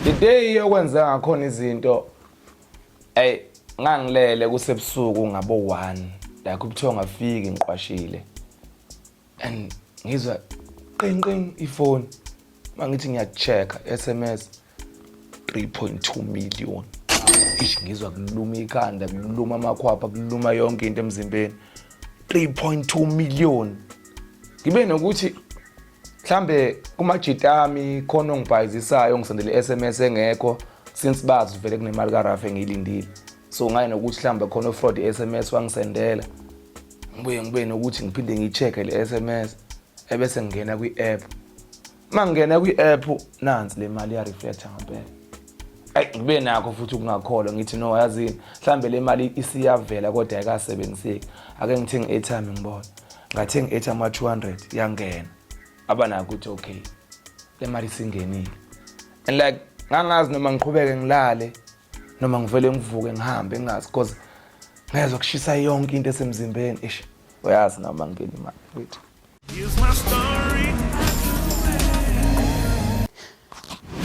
The day okwenzeka ngakhona izinto, ey, ngangilele kusebusuku ngabo 1, like ubuthongo ngafiki ngiqwashile and ngizwa qing qing ifoni. Mangithi ngiya-check SMS, 3.2 million. Ish, ngizwa kuluma ikhanda, kuluma amakhwapha, kuluma yonke into emzimbeni. 3.2 million. Ngibe nokuthi mhlambe kumajitami khona ongibhayizisayo, ngisendele SMS engekho, since bazi vele kunemali kaRaf engiyilindile. So ngaye nokuthi mhlambe khona fraud SMS wangisendela. Ngibuye ngibe nokuthi ngiphinde ngiyi-check-e le SMS, ebese ngingena kwi-app. Uma ngingena kwi-app, nansi le mali iya-reflecta ngempela. Ayi, ngibe nakho futhi ukungakholwa, ngithi no, yazini, mhlambe le mali isiyavela kodwa ayikasebenziseki, ake ngithenge i-airtime ngibone. Ngathenga i-airtime wa-200, yangena. Abanakho ukuthi okay, le mali isingenile. And like ngangazi noma ngiqhubeke ngilale noma ngivele ngivuke ngihambe, ngingazi, because ngezwa kushisa yonke into esemzimbeni. Ish, uyazi noma ngingena imali wethu. Here's my story.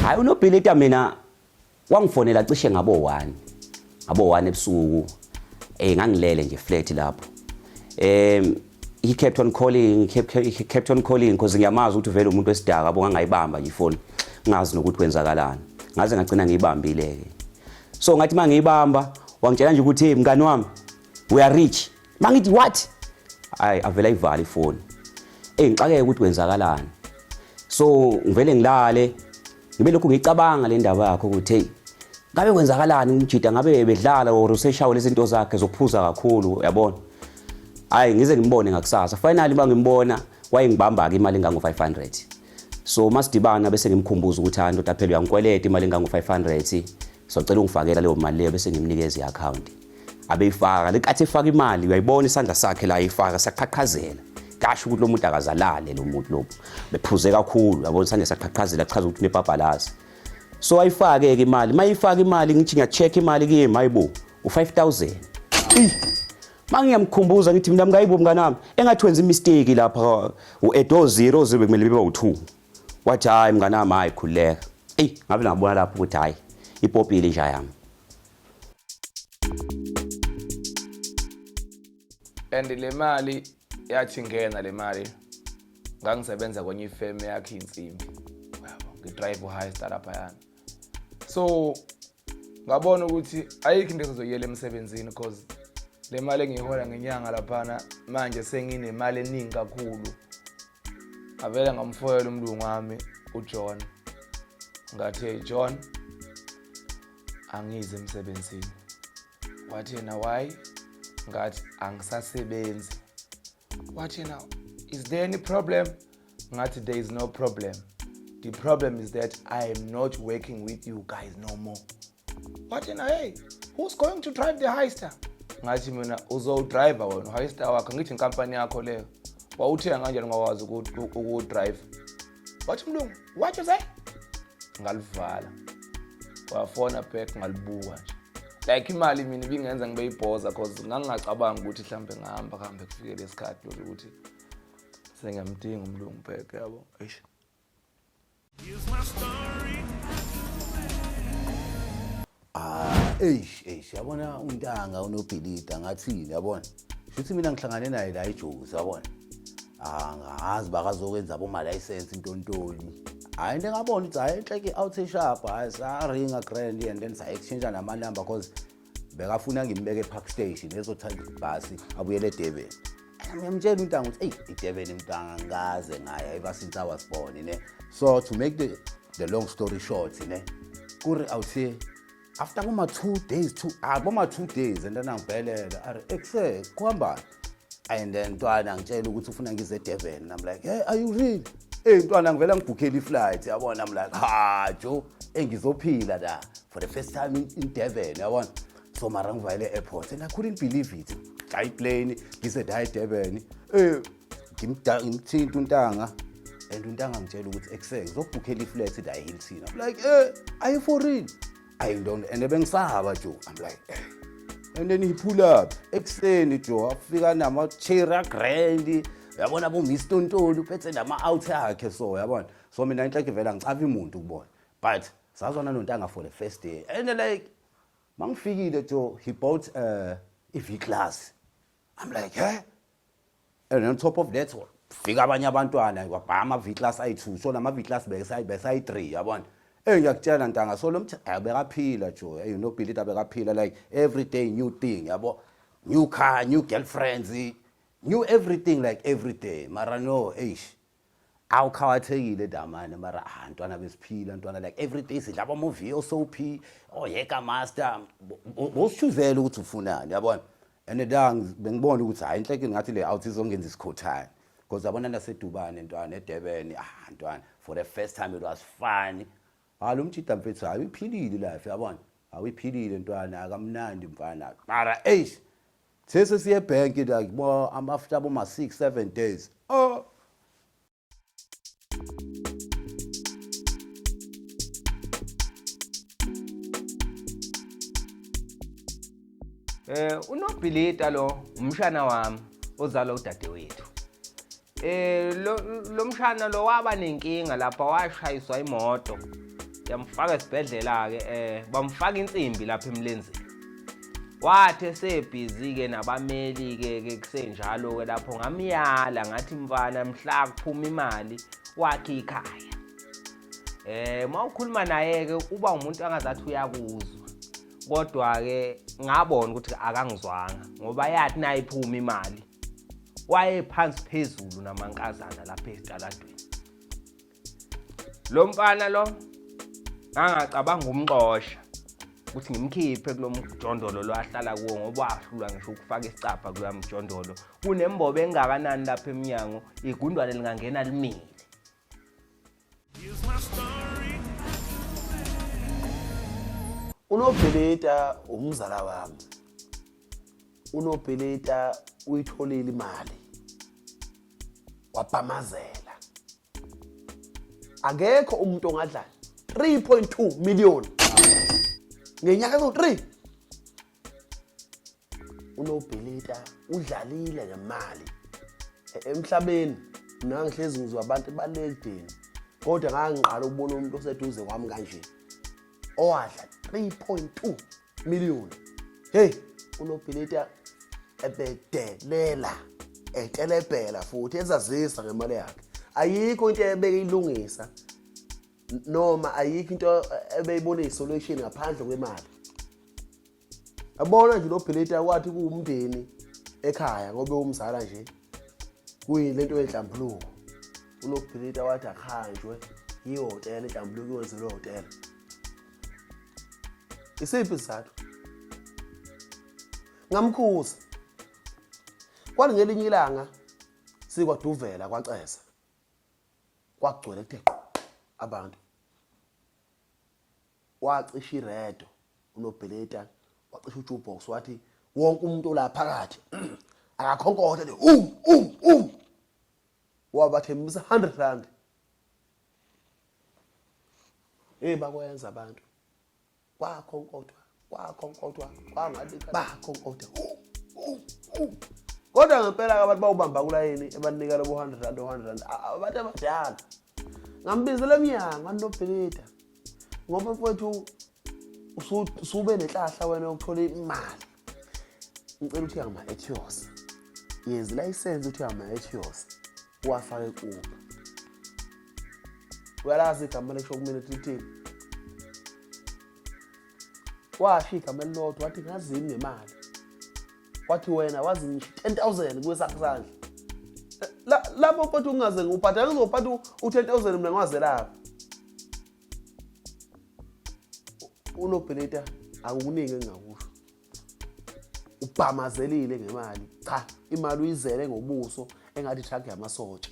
Hayi, uNobhilita mina wangifonela cishe ngabo 1, ngabo 1 ebusuku. Ngangilele nje flat lapho. He kept on calling, he kept on calling because ngiyamazi ukuthi vele umuntu wesidaka yabo, ngangayibamba nje ifoni, ngazi nokuthi kwenzakalani. Ngaze ngagcina ngiyibambile ke. So ngathi mangiyibamba, wangitshela nje ukuthi, "Hey mngani wami, we are rich." Mangithi, "What?" Hayi, avela ivala ifoni. Ngixakeke ukuthi kwenzakalani. So ngivele ngilale, ngibe lokhu ngicabanga le ndaba yakho ukuthi hey, ngabe kwenzakalani umjida, ngabe bedlala or useshawe lezi zinto zakhe zokuphuza kakhulu, yabona. Hayi, ngize ngimbone ngakusasa. Finally bangimbona, wayengibamba ke imali engango 500. So masidibana bese ngimkhumbuza ukuthi hayi ndoda, phela uyangikweleta imali engango 500, so cela ungifakela leyo mali leyo, bese ngimnikeza i-account abeyifaka. Lekathi efaka imali, uyayibona isandla sakhe la ifaka siyaqhaqhazela, kasho ukuthi lo muntu akazalale, lo muntu lo bephuze kakhulu, yabona, isandla siyaqhaqhazela, chaza ukuthi unebhabhalazi. So ayifake ke imali, mayifaka imali, ngithi ngiya-check imali kimi, hayibo, u5000. Mangiyamkhumbuza ngithi mina, mngayibo mnganami, engathi wenza imistake lapha, u-add 0 0, bekumele bebe u2. Wathi, "Hayi mnganami, hayi, khululeka." Eyi, ngabe ngabona lapho ukuthi hayi, ipopile inja yami. And le mali yathi ingena le mali, ngangisebenza kwenye ifemu yakhe insimbi, yabo, ngidrive uHighstar laphayana. So ngabona ukuthi ayikho into ezoyiyela emsebenzini, because le mali engiyihola ngenyanga laphana manje senginemali eningi kakhulu. Avele ngamfoyela umlungu wami uJohn, ngathi, "Hey John, angize emsebenzini." Wathi yena, "Why?" Ngathi, "Angisasebenzi." Wathi yena, "Is there any problem?" Ngathi, "There is no problem. The problem is that I am not working with you guys no more." Wathi yena, "Hey, who's going to drive the Hyster?" Ngathi mina, "Uzowudrive wena uHyster wakho." Ngithi, "Inkampani yakho leyo, wawuthenga kanjani ungakwazi ukuwudrive?" Wathi umlungu, "What you say?" Ngalivala, wafona back, ngalibuka nje. Like imali mina ibingenza ngibe ibhoza, 'cause ngangingacabanga ukuthi mhlambe ngihamba kuhambe kufike lesikhathi lokhu ukuthi sengiyamdinga umlungu back, yabo. Eish. Here's my story. Ah, eish eish, yabona untanga uNobhilida, ngathini, yabona, shuthi mina ngihlangane naye la eJozi, yabona. Ah, ngazi bakazokwenza boma license intontoni. Hayi, into engabona ukuthi hayi, enhleke out sharp, hayi, saringa grand and then sa exchange nama number, 'cause bekafuna ngimbeke ePark Station, ezothatha ibhasi abuyele eDurban. Ngiyamtshela untanga ukuthi eyi, iDurban mntanga ngaze ngaya ever since I was born, ne. So to make the long story short, ne, kuri awuthe after boma 2 days, two, ah, boma 2 days, and then angibhelela ari ekuse kuhambani, and then ntwana ngitshela ukuthi ufuna ngize eDurban. I'm like, "Hey, are you real?" Hey ntwana, ngivela ngibhukhela iflight, yabona. I'm like, "Ha jo, engizophila la for the first time in Durban," yabona. So mara ngivayele airport and I couldn't believe it. Hayi, plane ngise la eDurban, ngimthinta untanga and untanga ngitshela ukuthi ekuse ngizobhukhela iflat la eHilton. I'm like, "Eh, are you for real?" I don't, and bengisaba jo. I'm like, "Eh." And then he pull up ekuseni jo, afika nama-cherry grand, uyabona, bo-Mr Ntoli, uphethe nama-out akhe. So yabona, so mina inhleke vele angicava imuntu kubona, but Sazwana nontanga for the first day and like mangifikile jo, he bought i-V class. I'm like, "He?" And on top of that fika abanye abantwana kwabhama ama-V class ayi-2, so lama-V class besayi-3, yabona. Eyi, ngiyakutshela ntanga, so lo bekaphila jo. Hey, uNobhilita bekaphila like every day new thing, yabo, new car, new girlfriends, new everything, like every day. Mara no, eish, awukhawathekile damane. Mara ah, ntwana, besiphila ntwana, like every day sidla aba-movie, o-soapie, oyeka master, bosishuzela ukuthi ufunani, yabona. And la bengibona ukuthi hayi, inhleke ngathi le out izongenza isikhothane, because yabona nasedubane ntwana, eDurban, ah ntwana, for the first time it was fun. Hayi, lo mjida mfethu, hayi, uyiphilile life, yabona, awuyiphilile ntwana, akamnandi mfana. Mara eish, these siye ebhenki like bo after boma 6 7 days, oh. UNobhilita lo umshana wami ozalwa udadewethu. Lo mshana lo waba nenkinga lapha, washayiswa imoto. Yamfaka esibhedlela ke, bamfaka insimbi lapha emlenzeni. Wathi esebhizi ke nabameli ke kusenjalo ke lapho, ngamyala ngathi, "Mfana, mhla kuphuma imali wakhe ikhaya." Mawukhuluma naye ke uba umuntu angazathi uyakuzwa. Kodwa ke ngabona ukuthi akangizwanga, ngoba yathi nayiphuma imali wayephansi phezulu namankazana lapha esitaladweni. Lo mfana lo ngangacabanga umxosha ukuthi ngimkhiphe kulo mjondolo lo ahlala kuwo, ngoba wahlulwa ngisho ukufaka isicabha kuloya mjondolo. Kunembobo engakanani lapha eminyango, igundwane lingangena limile. Here's my story. UNobhilita umzala wami. UNobhilita uyitholile imali. Wabhamazela. Akekho umuntu ongadla 3.2 million ngenyaka ezo-3. UNobhilita udlalile ngemali. Emhlabeni mina ngihlezi ngizwa abantu balekudeni, kodwa ngangiqala ukubona umuntu oseduze kwami kanje owadla 3.2 million. Hey, uNobhilita ebedelela, etelebhela futhi ezazisa ngemali yakhe. Ayikho into ebekuyilungisa noma ayikho into ebeyibona i-solution ngaphandle kwemali. Yabona nje, uNobhilita wathi kuwumndeni ekhaya, ngoba umzala nje kuyilento yenhlambuluko. UNobhilita wathi akuhanjwe ihhotela, inhlambuluko iwenzelwe ihhotela. Isiphi isizathu? Ngamkhuza. Kwathi ngelinye ilanga sikwaduvela kwaceza, kwagcwele kuthe qhu abantu, wacisha iredo uNobhilita, wacisha ujukebox, wathi wonke umuntu ola phakathi akakhonkothe nje um um um. Wabathembisa 100 rand. Hey, bakwenza abantu, kwakhonkotwa, kwakhonkotwa, kwangathi bakhonkotha um um. Kodwa ngempela abantu bawubamba kulayini, ebanika lobo 100 rand, 100 rand, abantu abadala. Ngambizela emnyango, anobhilita, ngoba mfowethu usube nenhlahla wena yokuthola imali, ngicela uthi ama-Etios, yenza ilayisensi, uthi ama-Etios uwafake kubo. Uyalazi igama lesho kumina lithini? Washo igama elilodwa, wathi, "Ngazini ngemali?" Wathi, "Wena wazi ngisho 10,000 kwesakho isandla lapho mfowethu, ungaze ngubhadala, ngizophatha u-10,000 mina ngiwazelapha." Unobhilita akukuningi engingakusho, ubhamazelile ngemali. Cha, imali uyizele ngobuso engathi truck yamasotsha.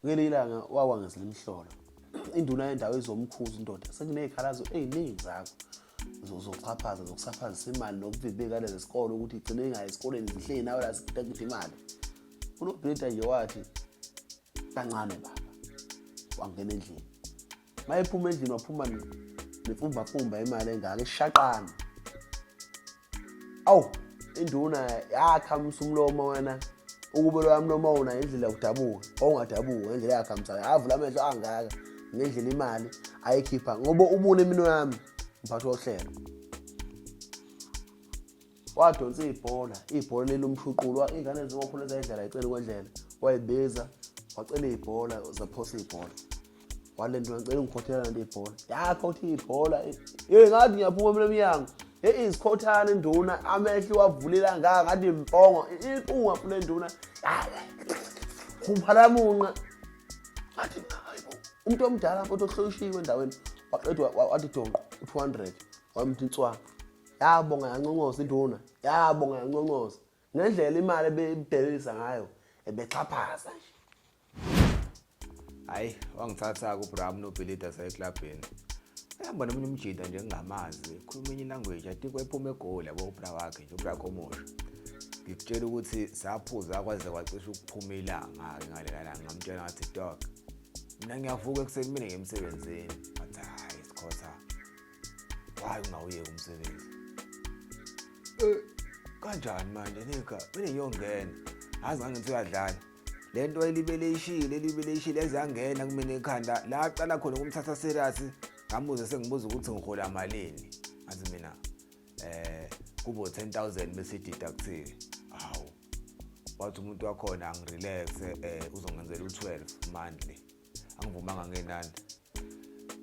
Ngelinye ilanga wawa ngezilimhlolo, induna yendawo izomkhuza, "Indoda, sekuney'khalazo ey'ningi zakho zokuxhaphaza, zokusaphazisa imali nokuvibeka lezi sikole ukuthi igcine ingayi esikoleni, zihleli nawe la zikutekida imali." Unobhilita nje wathi, "Kancane baba." Wangena endlini, mayephuma endlini waphuma nemfumbafumba imali engaka ishaqana. Awu, induna yakhamisa umlomo wena. Ukube loya mlomo wawunayo indlela yokudabuka, wawungadabuka ngendlela yakhamisayo. Avula amehlo angaka ngendlela imali ayikhipha ngoba ubune imino yami mphathi wohlelo. Wadonsa ibhola, ibhola leli umshuqulo, ingane ziwophula ezayidlala eceleni kwendlela. Wayibiza, wacela ibhola, zaphosa ibhola. Wale nto ngicela ungikhothela lento ibhola. Yakhotha ibhola. Hey ngathi ngiyaphuma mina emnyango. Hey izikhothana induna amehlo wavulela ngaka ngathi impongo impunga kule nduna. Khupha lamunqa. Ngathi hayibo umuntu omdala mfowethu ohloshiwe endaweni waqedwa wathi donqo u200 wamthi inswana. Yabonga yanconcoza induna. Yabonga yanconcoza. Ngendlela imali ebeyidelelisa ngayo ebexhaphaza nje. Hayi, wangithatha-ke uBram noBhilida saya eklabhini. Ehamba nomunye umjida nje engingamazi, khuluma enye ilanguage, I think wayephuma eGoli yabo ubra wakhe nje, ubra omusha. Ngikutshela ukuthi saphuza kwaze kwacishe ukuphuma ilanga-ke ngalela langa, ngamtshela ngathi dog, mina ngiyavuka ekuseni mina ngiye emsebenzini. Wathi hhayi sikhotha, why ungawuyeki umsebenzi? Eh, kanjani manje nika, mina ngiyongena. Azi ngangithi uyadlala. Le nto elibele ishile, elibele ishile yaze yangena kumina ekhanda. La aqala khona ukumthatha serious, ngamuze sengibuza ukuthi ngihola malini. Ngathi mina eh kubo 10000 bese deductile. Hawu. Wathi umuntu wakhona angirelax eh uzongenzela u12 monthly. Angivumanga ngenani.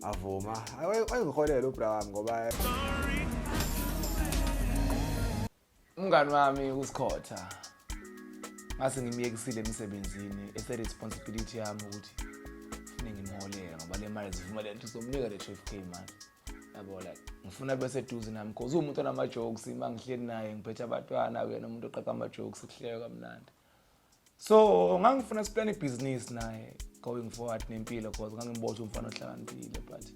Avuma. Wayengiholela ubra wami ngoba umngani wami usikhotha ngase ngimyekisile emsebenzini ese responsibility yami ukuthi fune ngimholele ngoba le mali zivuma le nto uzomnika le 12k manje yabo like ngifuna bese duze nami cause uwumuntu onama jokes uma ngihleli naye ngiphethe abatwana kuyena umuntu oqaqa ama jokes kuhleka kamnandi so ngangifuna siplane ibhizinisi naye going forward nempilo cause ngangimbotha umfana ohlakaniphile but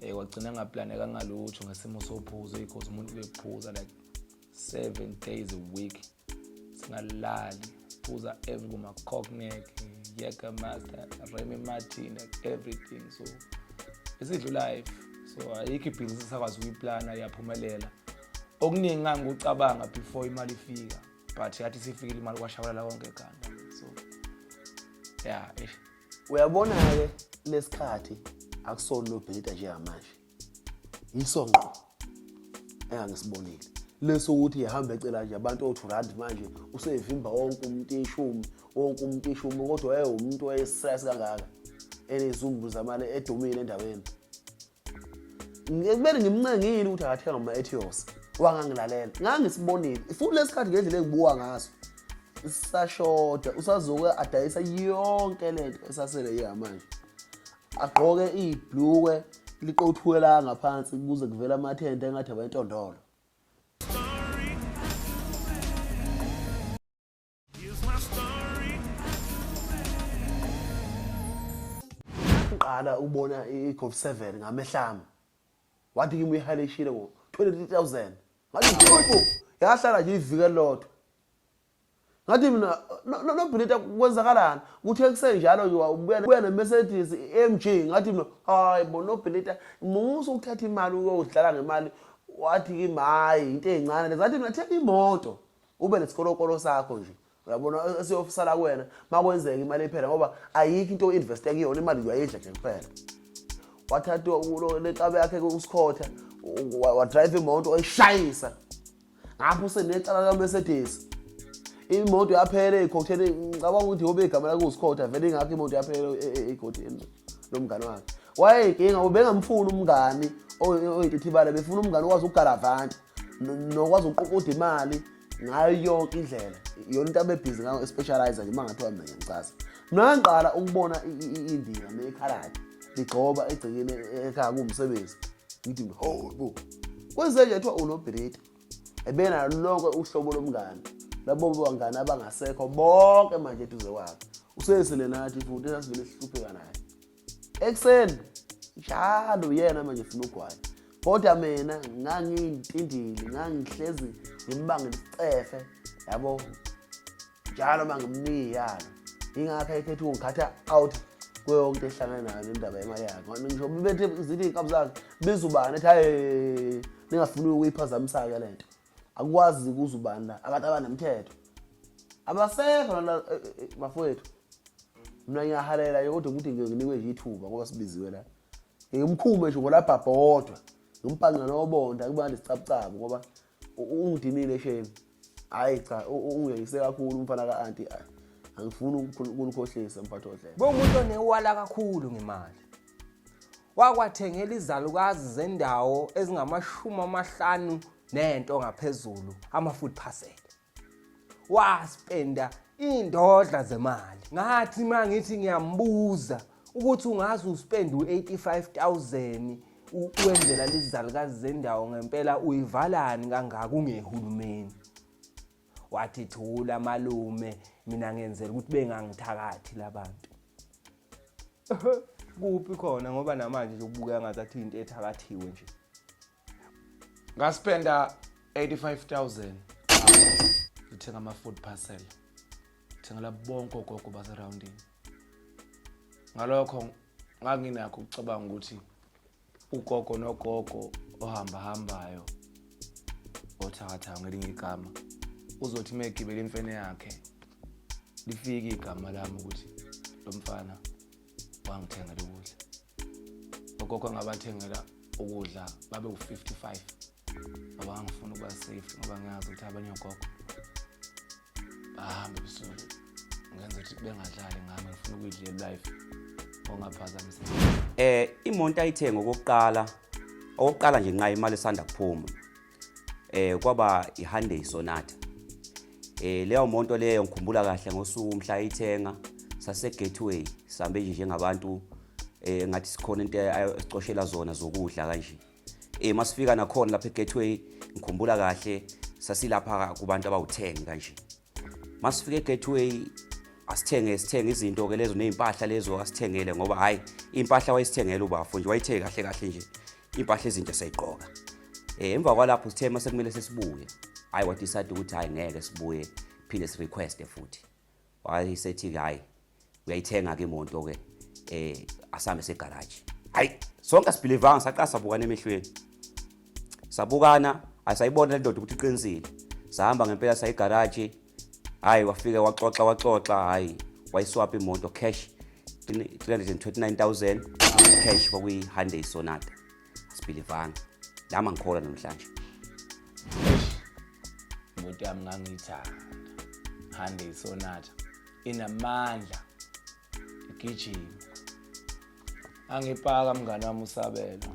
eh wagcina ngaplaneka ngalutho ngesimo sophuzo because umuntu uyephuza like 7 days a week singalali phuza every kuma cognac Jägermeister Remy Martin like everything so isidlu life so ayikho ibhizinisi esakwazi ukuyiplana yaphumelela okuningi ngangikucabanga before imali ifika but yathi sifikile imali kwashabalala konke ekhanda so yeah eish Uyabona-ke lesikhathi akusona lobhilida njengamanje yiso ngqo engangisibonile leso ukuthi ihamba ecela nje abantu o-two rand manje usevimba wonke umuntu ishumi wonke umuntu ishumi kodwa wayewumuntu wayestress kangaka enezumbu zamali edumile endaweni Ngikubeni ngimncengile ukuthi akathenga ama-Etios wangangilalela ngangisibonile futhi lesikhathi ngendlela engibuka ngaso sisashoda usazoke adayisa yonke lento esasele yamanje agqoke ibhlukwe liqothuke la ngaphansi kuze kuvela amathende engathi abayintondolo Ngiqala ukubona i-Golf 7 ngamehlami. Wathi kimi uyihalishile ngo 23000. Ngathi yebo, yahlala nje iviki elilodwa. Ngathi mina nobhilita kwenzakalani? Kuthe kusenjalo nje wabuya buya ne-Mercedes AMG ngathi mina hayi bo nobhilita musa ukuthatha imali uyodlala ngemali wathi kimi hayi into ezincane lezi. Ngathi mina thenga imoto. ube nesikolokolo sakho nje uyabona esiyofisala kuwena makwenzeka imali iphela ngoba ayikho into o-investe kuyona imali uyayidla nje kuphela wathatha lenkabe yakhe usikhotha wadrayiva imoto wayishayisa ngapho usenecala kamercedes imoto yaphela ey'khotheni ngicabanga ukuthi yobe igama lakhe usikhotha vele ingakho imoto yaphela ey'khotheni lomngane wakhe wayeyinkinga ubengamfuni umngani oyintithibala befuna umngani okwazi ukugalavanta nokwazi ukuququda imali ngayo yonke indlela iyona into abebhizi ngayo especialize nje uma ngathiwa mina ngichaza mina ngiqala ukubona indiya nekhaladi ligxoba egcekeni ekhaya kuwumsebenzi ngithi mina ho bo kwenze nje kuthiwa unobhirita ebenalo lonke uhlobo lomngane labo bangani abangasekho bonke manje eduze kwakhe usesele nathi futhi esasivele sihlupheka naye ekuseni njalo uyena manje funa ugwayi kodwa mina ngangiyintindile ngangihlezi ngimbangela isicefe yabo njalo uma ngimnika iyalo ingakho ayekhetha ukungikhatha out kuyo yonke into ehlangene nayo nendaba yemali yakhe ngisho bethe zithi iy'nkabi zakhe biza ubani ethi hayi ningafuni ukuyiphazamisa-ke le nto akukwazi kuza ubani la abantu abanemthetho. Abasekho lana eh, eh, eh, bafowethu. Mina ngiyahalela nje kodwa ukuthi ngike nginikwe nje ithuba ngoba sibiziwe la. Ngimkhume nje ngolabhabha wodwa. Ngimbhanqa nobonda kuba nesicabucabu ngoba ungidinile shame. Hayi cha ungiyise kakhulu umfana ka-anti. Angifuni ukunikhohlisa mphathi wohlelo. Kuwumuntu onewala kakhulu ngemali. Wakwathengela izalukazi zendawo ezingamashumi amahlanu nento ngaphezulu ama-food parcel. Waspenda indodla zemali. Ngathi uma ngithi ngiyambuza ukuthi ungaze uspende u-85,000 wenzela lezi zalukazi zendawo ngempela uyivalani kangaka ungehulumeni. Wathi thula malume mina ngenzela ukuthi bengangithakathi labantu. Kuphi khona ngoba namanje nje ubukeka ngathi into ethakathiwe nje. Ngaspenda 85000 ngithenga ama food parcel. Ngithengela bonke ogogo baseroundini. Ngalokho nganginakho ukucabanga ukuthi ugogo nogogo ohamba hambayo othakathayo ngelinye igama uzothi uma egibela imfene yakhe lifike igama lami ukuthi lo mfana wangithengela ukudla. Ogogo ngabathengela ukudla babe u-55 ngoba ngangifuna ukuba safe ngoba ngiyazi ukuthi abanye ogogo bahambe ebusuku ngenza ukuthi bengadlali ngami ngifuna ukuyidlela life ongaphazamiseki. Imoto ayithenga okokuqala okokuqala nje nqa imali esanda kuphuma kwaba iHyundai Sonata. Leyo moto leyo ngikhumbula kahle ngosuku mhla ayithenga sase Gateway sihambe nje njengabantu ngathi sikhona into esicoshela zona zokudla kanje. Masifika nakhona lapha eGateway ngikhumbula kahle sasilapha kubantu abawu10 kanje. Masifika eGateway asithenge sithenge izinto ke lezo nezimpahla lezo asithengele ngoba hayi impahla wayisithengela ubafo nje wayithe kahle kahle nje impahla izinto sayigqoka. Emva kwalapho sithe mase kumele sesibuye hayi wa decide ukuthi hayi ngeke sibuye phinde si request futhi. Wayesethi hayi uyayithenga ke imoto ke asambe segarage. Hayi sonke asibelievanga saqala sabukana emehlweni. Sabukana asayibona le ndoda ukuthi iqinisile. Sahamba ngempela sayigarage. Hayi wafika waxoxa waxoxa hayi wayiswap imoto cash 329,000 cash kwakuyi Hyundai Sonata. Asibelievanga. Lama ngikholwa namhlanje. Imoto yami ngangiyithanda. Hyundai Sonata inamandla igijima. Angipaka mngani wami uSabelo.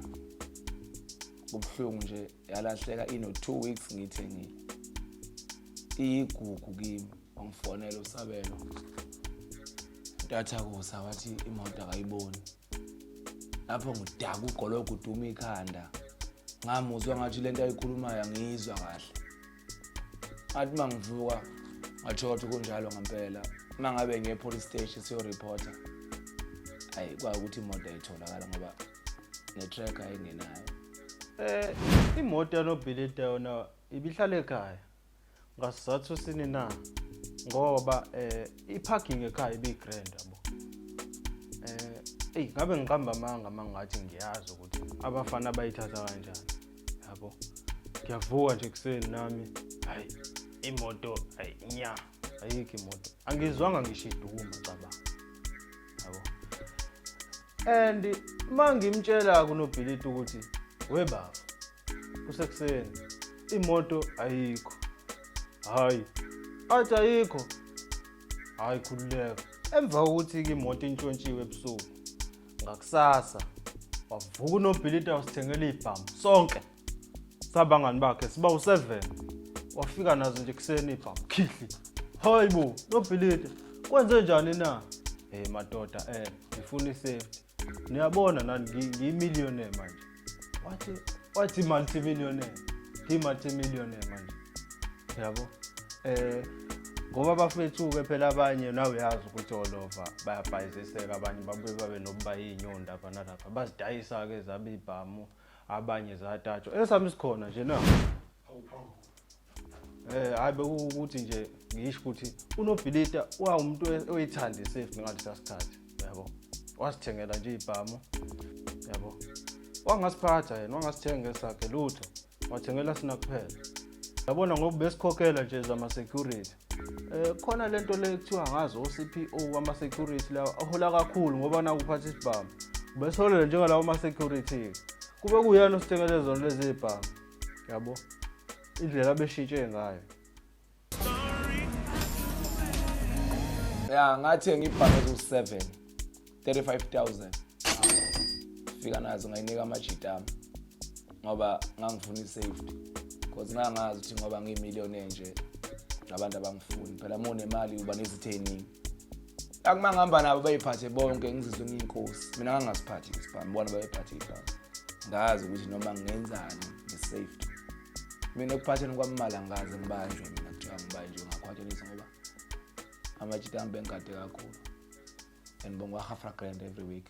Kubuhlungu nje yalahleka ino 2 weeks ngiyithengile. Iyigugu kimi wangifonela uSabelo. Ntathakusa wathi imoto akayiboni. Lapho ngidaka ugologo uduma ikhanda. Ngamuzwa ngathi lento ayikhulumayo angiyizwa kahle. Ngathi mangivuka ngathola ukuthi kunjalo ngempela. Mangabe ngiye police station siyo reporter. Ayi kwakuthi imoto ayitholakala ngoba ne-tracker ayingenayo. Imoto yaNobhilida yona ibihlala ekhaya. Ngasizathu sini na? Ngoba i-parking ekhaya ibi-grand yabo. Eyi ngabe ngiqamba amanga mangathi ngiyazi ukuthi abafana bayithatha kanjani. Yabo. Ngiyavuka nje ekuseni nami. Hayi imoto hayi nya ayikho imoto. Angizwanga ngisho iduma cabanga. Yabo. And mangimtshela kuNobhilita ukuthi we baba kusekuseni imoto ayikho. Hayi athi ayikho. Hayi khululeka. Emva kokuthi ke imoto intshontshiwe ebusuku ngakusasa wavuka uNobhilita wasithengela ibhamu sonke sabangani bakhe siba u7 wafika nazo nje kuseni ibhamu khihli. Hayibo Nobhilita kwenze njani na? Hey madoda ngifuna isafety. Niyabona nani ngiyimillionaire manje. Wathi multimillionaire. Ngiyi-multimillionaire manje. Yabo. Ngoba bafethu ke phela abanye nawe uyazi ukuthi olova bayabhayiziseka abanye babuye babe nokuba izinyoni lapha nalapha bazidayisa ke zabe ibhamu abanye zatatshwa esami sikhona nje na. Hayi bekuwukuthi nje ngisho ukuthi uNobhilita wawumuntu oyithanda isafety ngalesa sikhathi yabo. Wasithengela nje ibhamu yabo. Wangasiphatha yena wangasithenga esakhe lutho wathengela sina kuphela. Yabona ngoba besikhokhela nje zama security. Khona lento le kuthiwa ngazo o-CPO ama-security lawa ahola kakhulu ngoba nakuphatha isibhamu. Ubesolele njengalawo ama-security. Kube kuyena osithengele zona lezi zibhamu. Yabo. Indlela abeshintshe ngayo. Ya, ngathenga ibhamu eziwu-7, 35,000. Fika nazo ngayinika amajita ami ngoba ngangifuna i-safety, because ngangazi ukuthi ngoba ngiyimillionaire nje abantu abangifuni. Phela uma unemali uba nezitha ey'ningi. Akuma ngihamba nabo bayiphathe bonke, ngizizwe ngiyinkosi. Mina ngangasiphathi isibhamu, bona bayiphathe ibhamu. Ngazi ukuthi noma ngingenzani nge-safety. Mina ekuphatheni kwami imali angikaze ngibanjwe mina, kuthiwa ngibanjwe ngakhwatshelisa, ngoba amajita ami bengigade kakhulu and bongwa half a grand every week.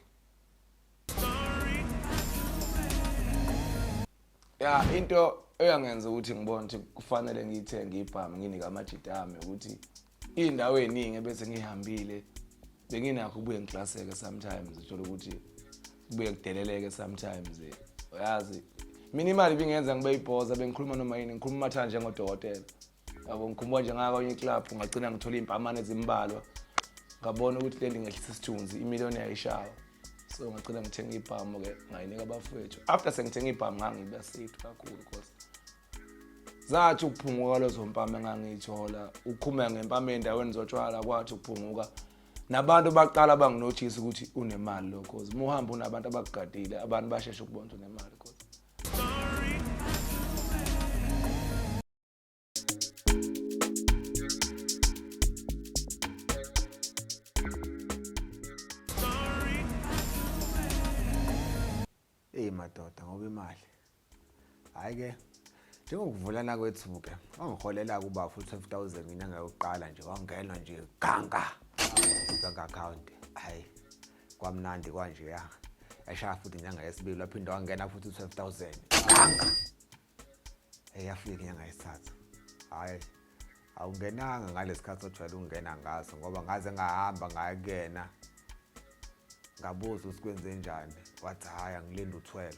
Ya, into eyangenza ukuthi ngibone ukuthi kufanele ngiyithenge ibhamu nginike amajita ami ukuthi iy'ndawo ey'ningi ebese ngihambile benginakho kubuye ngiklaseke sometimes, uthole ukuthi kubuye kudeleleke sometimes. Uyazi mina imali ibingenza ngibe ibhoza, bengikhuluma noma yini, ngikhuluma umathanda njengodokotela, yabo. Ngikhumbuka nje ngakwenye iclub ngagcina ngithola iy'mpamane ezimbalwa, ngabona ukuthi le nto ingehlisa isithunzi, imiliyoni yayishawa. So ngagcina ngithenga ibhamu-ke, ngayinika abafowethu. After sengithenga ibhamu ngangiba safe kakhulu, cause zathi ukuphunguka lezo mpama engangiyithola, ukukhuma ngempama ey'ndaweni zotshwala, kwathi ukuphunguka nabantu baqala banginothisa ukuthi unemali lo, cause uma uhamba unabantu abakugadile, abantu basheshe ukubona ukuthi unemali, cause Eyi madoda, ngoba imali. Hhayi ke, njengokuvulana kwethu-ke, wangiholela kuba 12,000 ngenyanga yokuqala nje, wangena nje ganga bank account. Hhayi, kwamnandi kwanje ya. Yashaya futhi inyanga yesibili, waphinde wangena futhi 12,000 ganga. Eyafika inyanga yesithathu, hhayi, awungenanga ngalesikhathi ojwayele ukungena ngaso, ngoba ngaze ngahamba ngaya kuyena, ngabuza ukuthi kwenze njani, wathi hhayi, angilinde u-12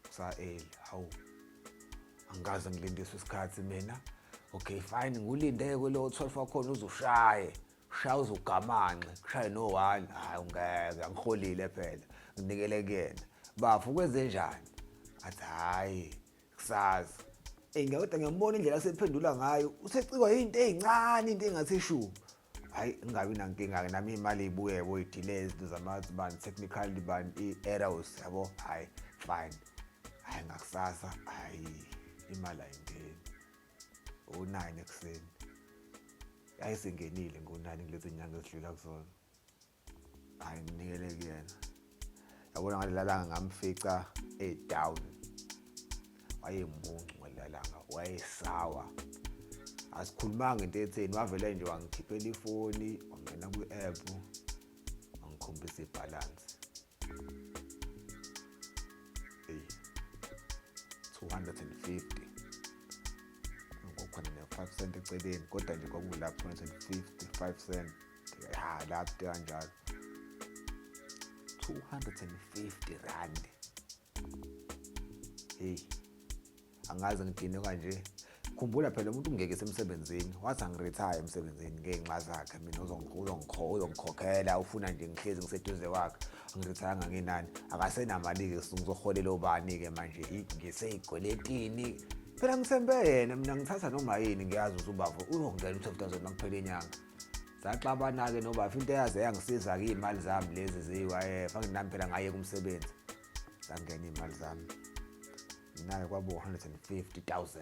kusa-early. Hawu, angikaze ngilindiswe isikhathi mina. Okay, fine, ngulinde-ke lowo 12 wakhona, uzushaye ushaya uzugamanxe, kushaye no-1. Hhayi, ungeke angiholile phela, nginikele kuyena. Bafo, kwenze njani? Athi hhayi, kusasa. Eyi, ngiyakudwa, ngiyambona indlela asephendula ngayo, usecikwa yinto ey'ncane, into engathi shu. Hhayi, ngingabi nankinga-ke nami, iy'mali y'buye, yabo, i-delay, izinto zamathi bani, technical bani, i-errors, yabo. Hhayi, fine. Hhayi, ngakusasa, hhayi, imali ayingeni. O-9 ekuseni yayisingenile, ngo-9 kulezi nyanga ezidlula kuzona. Hhayi, nginikele kuyena, yabona, ngalela langa ngamfica e-down, wayemuncu ngalela langa, wayesawa. Asikhulumanga into etheni, wavele nje wangikhiphela ifoni, wangena kwi-app, wangikhombisa ibhalansi, eyi, 250, ngokhona ne-5 cent eceleni, kodwa nje kwakulapho 255 cent, ya, lapho kanjalo, 250 rand. Hey, angaze ngidine kanje. Khumbula phela umuntu ungeke semsebenzini, wathi angiretire emsebenzini ngenxa zakhe, mina uzongikhokhela, ufuna nje ngihlezi ngiseduze kwakhe. Angirethayanga ngenani, akasenamali-ke, ngizoholela obani-ke manje? Ngisey'kweletini phela, ngithembe yena mina, ngithatha noma yini, ngiyazi ukuthi ubaba uzongena u-12,000 makuphela inyanga. Saxabana-ke nobafo. Into eyaze yangisiza-ke, iy'mali zami lezi ziyi-UIF, anginami phela, ngayeka umsebenzi, zangena iy'mali zami mina-ke, kwaba u-150,000.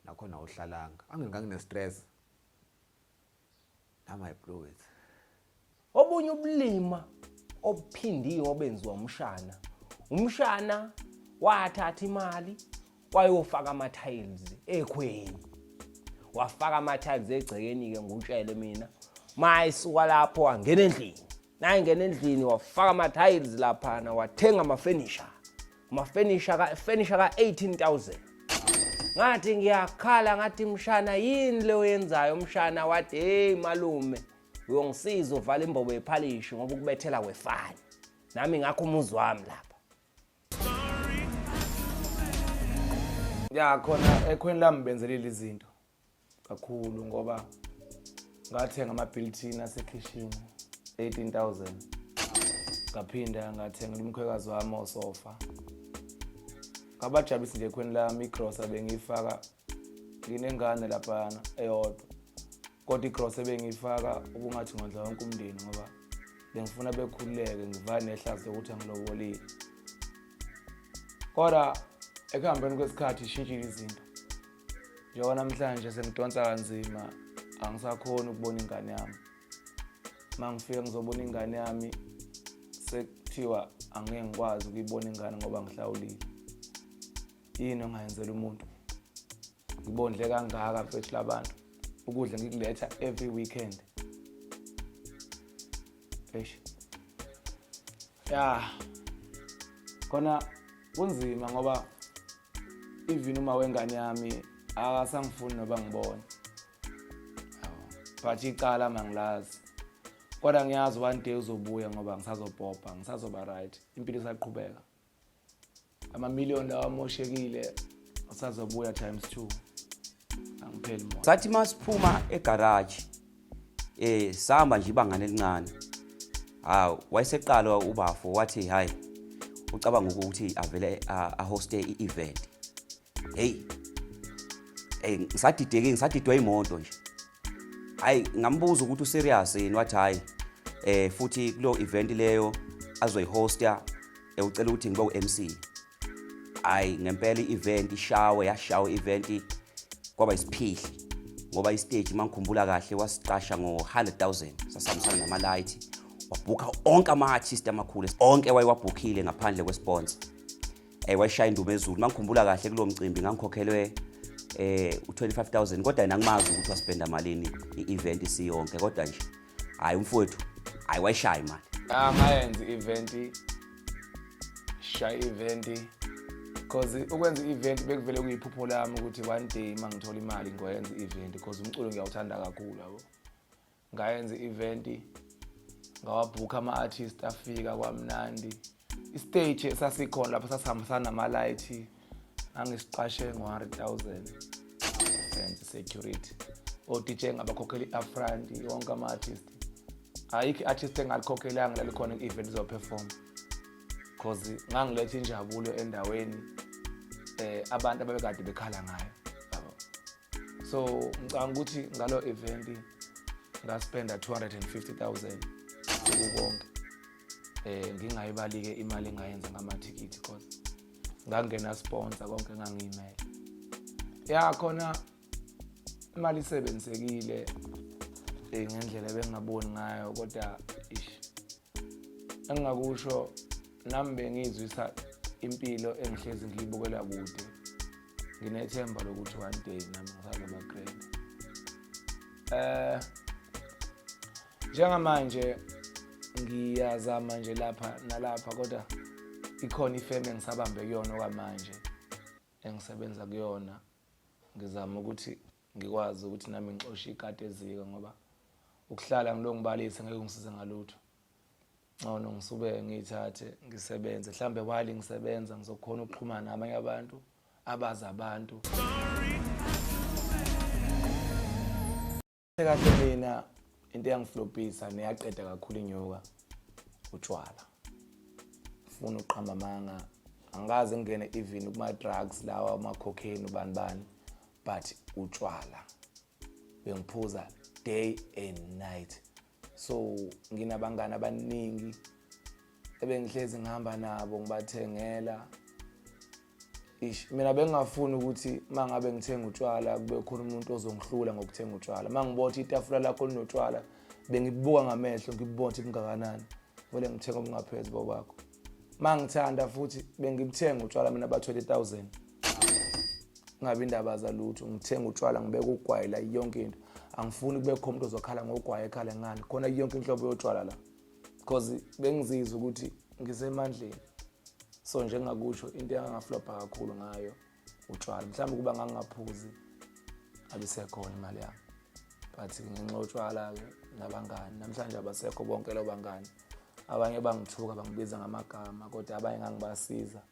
Nakhona awuhlalanga, angingangine-stress nami, I blew it. Obunye ubulima obuphindiwe obenziwa umshana. Umshana wathatha imali wayofaka ama-tiles ekhweni. Wafaka ama-tiles egcekeni-ke, ngutshele mina. Mayisuka lapho wangena endlini. Nayingena endlini wafaka ama-tiles laphana, wathenga amafenisha. Amafenisha ka furniture ka-18,000. Ngathi ngiyakhala, ngathi mshana, yini le oyenzayo mshana? Wathi, hey malume, uyongisiza uvala imbobo yephalishi ngoba ukubethela kwefani. Nami ngakho umuzi wami lapha. Ya, khona ekhweni lami benzelile izinto kakhulu, ngoba Ngathenga ama-built-in asekhishini 18,000. Ngaphinda ngathengela umkhwekazi wami osofa. Ngabajabulisa nje ekhweni lami igrosa bengiyifaka nginengane laphayana eyodwa. Kodwa igrosa ebengiyifaka ubungathi ngondla wonke umndeni ngoba bengifuna bekhululeke ngivale nehlazo lokuthi angilobolile. Kodwa ekuhambeni kwesikhathi ishintshile izinto. Njengoba namhlanje sengidonsa kanzima angisakhoni ukubona ingane yami. Uma ngifika ngizobona ingane yami sekuthiwa angeke ngikwazi ukuyibona ingane ngoba ngihlawulile. Yini ongayenzela umuntu? Ngibondle kangaka mfethu labantu. Ukudla ngikuletha every weekend. Eish. Ya. Khona kunzima ngoba even uma wengane yami akasangifuni noba ngibona. But icala mangilazi. Kodwa ngiyazi one day uzobuya ngoba ngisazobhobha, ngisazoba right. Impilo isaqhubeka. Amamiliyoni lawa amoshekile asazobuya times 2. Angipheli moya. Sathi masiphuma egarage sahamba nje ibangane elincane. Ha wayeseqala ubafo wathi hayi ucabanga ukuthi avele ahoste i-event. Hey. Hey ngisadideke ngisadidwa imoto nje. Hayi ngambuza ukuthi userious yini wathi hayi futhi kulo event leyo azoyihosta ucela ukuthi ngibe uMC. Hayi ngempela i-event ishawe yashawa i-event kwaba isiphihli ngoba istage mangikhumbula kahle wasiqasha ngo-100,000 sasihambisana nama-light wabhukha onke ama-artist amakhulu onke wayewabhukhile ngaphandle kwesponsor. Wayishaya indumo ezulu mangikhumbula kahle kulo mcimbi ngangikhokhelwe u-25,000 kodwa yena angimazi ukuthi waspenda malini i-event isiyonke kodwa nje hayi umfowethu hayi wayishaya imali. Angayenza i-event shaya i-event because ukwenza i-event bekuvele kuyiphupho lami ukuthi one day uma ngithola imali ngoyenza i-event because umculo ngiyawuthanda kakhulu yabo. Ngayenza i-event ngawabhukha ama-artist afika kwamnandi. Istage esasikhona lapho sasihambisana nama-light ngangisiqashe ngo-100,000 fence security. O-DJ ngabakhokhela i-upfront wonke ama-artist. Ayikho i-artist engalikhokhelanga lalikhona ku-event izoperform cause ngangiletha injabulo endaweni abantu ababekade bekhala ngayo yabo. So ngicabanga ukuthi ngalo event ngaspenda 250,000 sekukonke. Ngingayibali-ke imali engayenza ngamathikithi cause ngangena sponsor konke ngangiyimele. Ya khona imali isebenzisekile ngendlela ebengingaboni ngayo kodwa ish engingakusho nami bengizwisa impilo engihlezi ngiyibukela kude. Nginethemba lokuthi one day nami ngisazoba great. Njengamanje ngiyazama nje lapha nalapha kodwa ikhona ifeme engisabambe kuyona okwamanje engisebenza kuyona. Ngizama ukuthi ngikwazi ukuthi nami ngixoshe ikati eziko ngoba ukuhlala ngilongibalise ngeke ngisize ngalutho. Ngcono ngisuke ngiyithathe ngisebenze mhlambe while ngisebenza ngizokhona ukuxhumana nabanye abantu abazi abantu. Kahle mina into eyangiflopisa neyaqeda kakhulu inyoka utshwala. Ufuna uqhamba amanga angikaze ngingene even kuma drugs lawa ama cocaine ubani bani but utshwala bengiphuza day and night. So nginabangani abaningi ebengihlezi ngihamba nabo ngibathengela. Ish mina bengingafuni ukuthi mangabe ngithenga utshwala kube khona umuntu ozongihlula ngokuthenga utshwala. Mangibona itafula lakho linotshwala bengibuka ngamehlo ngibona ukuthi kungakanani vele ngithenga obungaphezulu bokwakho. Mangithanda futhi bengibuthenga utshwala mina ba 20,000. Ngabe indaba zalutho ngithenga utshwala ngibeka ugwayi la yonke into. Angifuni kube khona umuntu ozokhala ngogwayi ekhala ngani khona yonke inhlobo yotshwala la because bengizizwa ukuthi ngisemandleni. So njengakusho into engangaflopha kakhulu ngayo utshwala. Mhlawumbe kuba ngangingaphuzi abisekhona imali yami but ngenxa yotshwala ke nabangani namhlanje abasekho bonke labo bangani. Abanye bangithuka bangibiza ngamagama kodwa abanye ngangibasiza.